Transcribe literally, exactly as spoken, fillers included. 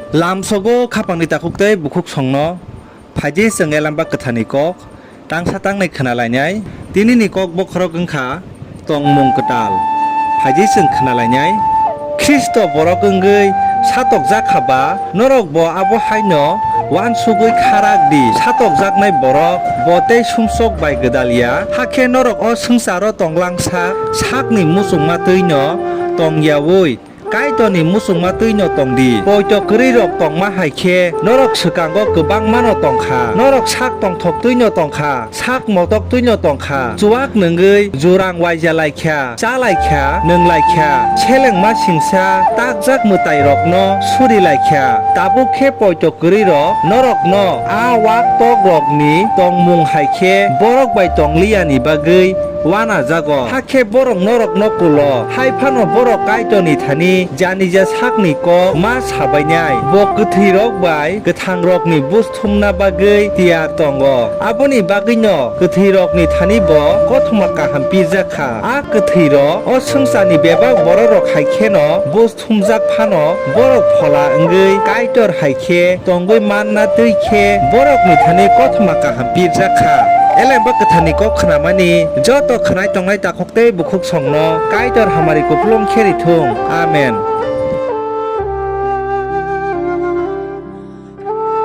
Lamsogo khapangni takhuk tei bukhuk songno phaidi chwng Elamba Kwtharni kok tangsa tangnai khna lainai. Tinini kok bokhorok wng kha tongmung kwtal. Phaidi chwng khna lainai, Khristo borok wngwi satokjak kha ba, norokbo abo haino uansugwi kha rak di. Satokjaknai borok bo tei sumsok bai gwdal ya, hakhe norok o swngcharo tong lang sak sakni muchungma tẃi’-no tong yaui Kaitorni muchungma tẃi’-no tong di. Poito kwrwirok tongma hai khe norok swkango kwbángma’-no tong kha. Norok sak tongthok tẃi’-no tong kha, sak motok tẃi’-no tong kha, chuak nungwi jurang uaija lai kha, chá lai kha, nung lai kha, selengmasingcha takjak mwtairokno suri lai kha. Tabuk khe poito kwrwirok norokno a uak-tokrokni tongmung hai khe bórok bai tong li yani bagwi uanajago, hakhe bórok norokno kulo. Hai phano bórok Kaitorni thani janija sakni kók ma sa bainai, bo kwthwirok bai kwthangrokni buj thumna bagwi tiyar tongo. Aboni bagwino kwthwirokni thanibo Kothoma Kaham pírjak kha. A kwthwirok o swngcharni bebak bororok hai kheno buj thumjak phano bórok phola wngwi Kaitor hai khe tongwi manna tẃi khe bórokni thani Kothoma Kaham pírjak kha. Elemba Kwtharni kók khnamani joto khwnai tongnai takhuk tei bukhuk songno Kaitor hamari kupulung khe ri thung. Amen.